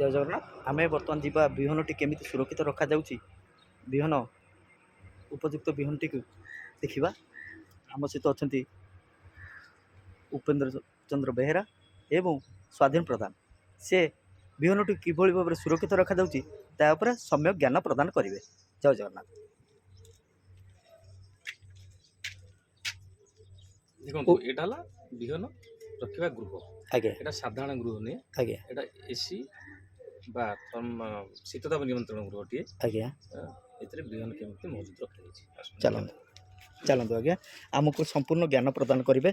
ଜୟ ଜଗନ୍ନାଥ। ଆମେ ବର୍ତ୍ତମାନ ଯିବା, ବିହନଟି କେମିତି ସୁରକ୍ଷିତ ରଖାଯାଉଛି, ବିହନ ଉପଯୁକ୍ତ ବିହନଟିକୁ ଦେଖିବା। ଆମ ସହିତ ଅଛନ୍ତି ଉପେନ୍ଦ୍ର ଚନ୍ଦ୍ର ବେହେରା ଏବଂ ସ୍ୱାଧୀନ ପ୍ରଧାନ। ସେ ବିହନଟି କିଭଳି ଭାବରେ ସୁରକ୍ଷିତ ରଖାଯାଉଛି, ତା ଉପରେ ସମ୍ୟକ ଜ୍ଞାନ ପ୍ରଦାନ କରିବେ। ଜୟ ଜଗନ୍ନାଥ। ଦେଖନ୍ତୁ, ଏଇଟା ହେଲା ବିହନ ରଖିବା ଗୃହ। ଏଇଟା ସାଧାରଣ ଗୃହ ନୁହେଁ। ଏଇଟା ଏସି ବା ଶୀତତାପ ନିୟନ୍ତ୍ରଣ ଗୃହଟିଏ। ଏଥିରେ ବିହନ କେମିତି ମହଜୁଦ ରଖାଯାଇଛି, ଆସନ୍ତୁ। ଚାଲନ୍ତୁ, ଚାଲନ୍ତୁ ଆଜ୍ଞା, ଆମକୁ ସମ୍ପୂର୍ଣ୍ଣ ଜ୍ଞାନ ପ୍ରଦାନ କରିବେ।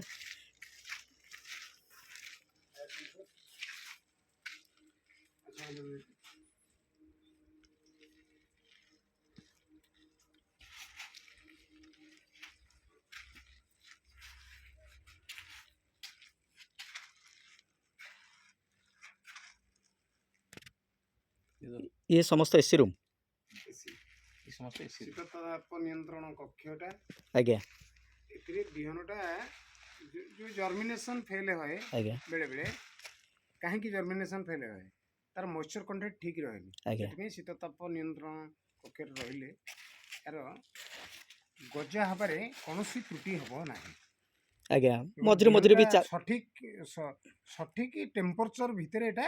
ଇଏ ସମସ୍ତ ଏସି ରୁମ୍? ଏ ସମସ୍ତ ଏସି। ଶୀତତାପ ନିୟନ୍ତ୍ରଣ କକ୍ଷଟା। ଏଥିରେ ବିହନଟା ଯୋଉ ଜର୍ମିନେସନ୍ ଫେଲ୍ ହୁଏ ବେଳେବେଳେ, କାହିଁକି ଜର୍ମିନେସନ୍ ଫେଲ୍ ହୁଏ? ତାର ମଏଶ୍ଚର କଣ୍ଟେଣ୍ଟ ଠିକ୍ ରହେନି। ସେଥିପାଇଁ ଶୀତତାପ ନିୟନ୍ତ୍ରଣ କକ୍ଷରେ ରହିଲେ ଏହାର ଗଜା ହେବାରେ କୌଣସି ତ୍ରୁଟି ହେବ ନାହିଁ। ଏବଂ ମଝିରେ ମଝିରେ ବି ବିହନଟା ସଠିକ ଟେମ୍ପରେଚର ଭିତରେ ଏଟା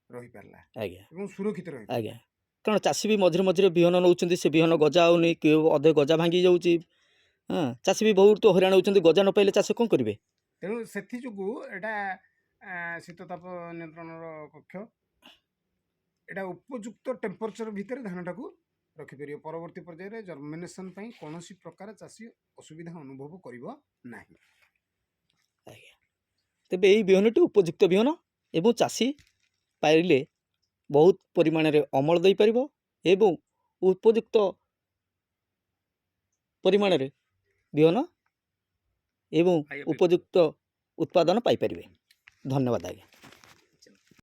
ରହିପାରିଲା ଏବଂ ସୁରକ୍ଷିତ ରହିପାରିଲା। ଆଜ୍ଞା, କାରଣ ଚାଷୀ ବି ମଝିରେ ମଝିରେ ବିହନ ନେଉଛନ୍ତି, ସେ ବିହନ ଗଜା ହେଉନି କି ଅଧେ ଗଜା ଭାଙ୍ଗି ଯାଉଛି। ହଁ, ଚାଷୀ ବି ବହୁତ ହଇରାଣ ହେଉଛନ୍ତି। ଗଜା ନ ପାଇଲେ ଚାଷ କ'ଣ କରିବେ? ତେଣୁ ସେଥିଯୋଗୁଁ ଏଇଟା ଶୀତତାପ ନିୟନ୍ତ୍ରଣର କକ୍ଷ। ଏଇଟା ଉପଯୁକ୍ତ ଟେମ୍ପରେଚର ଭିତରେ ଧାନଟାକୁ ରଖିପାରିବ। ପରବର୍ତ୍ତୀ ପର୍ଯ୍ୟାୟରେ ଜର୍ମିନେସନ୍ ପାଇଁ କୌଣସି ପ୍ରକାର ଚାଷୀ ଅସୁବିଧା ଅନୁଭବ କରିବ ନାହିଁ। ଆଜ୍ଞା, ତେବେ ଏଇ ବିହନଟି ଉପଯୁକ୍ତ ବିହନ ଏବଂ ଚାଷୀ ପାଇଲେ ବହୁତ ପରିମାଣରେ ଅମଳ ଦେଇପାରିବ ଏବଂ ଉପଯୁକ୍ତ ପରିମାଣରେ ବିହନ ଏବଂ ପାଇବା ପାଇଁ। ଉପଯୁକ୍ତ ଉତ୍ପାଦନ ପାଇପାରିବେ। ଧନ୍ୟବାଦ ଆଜ୍ଞା।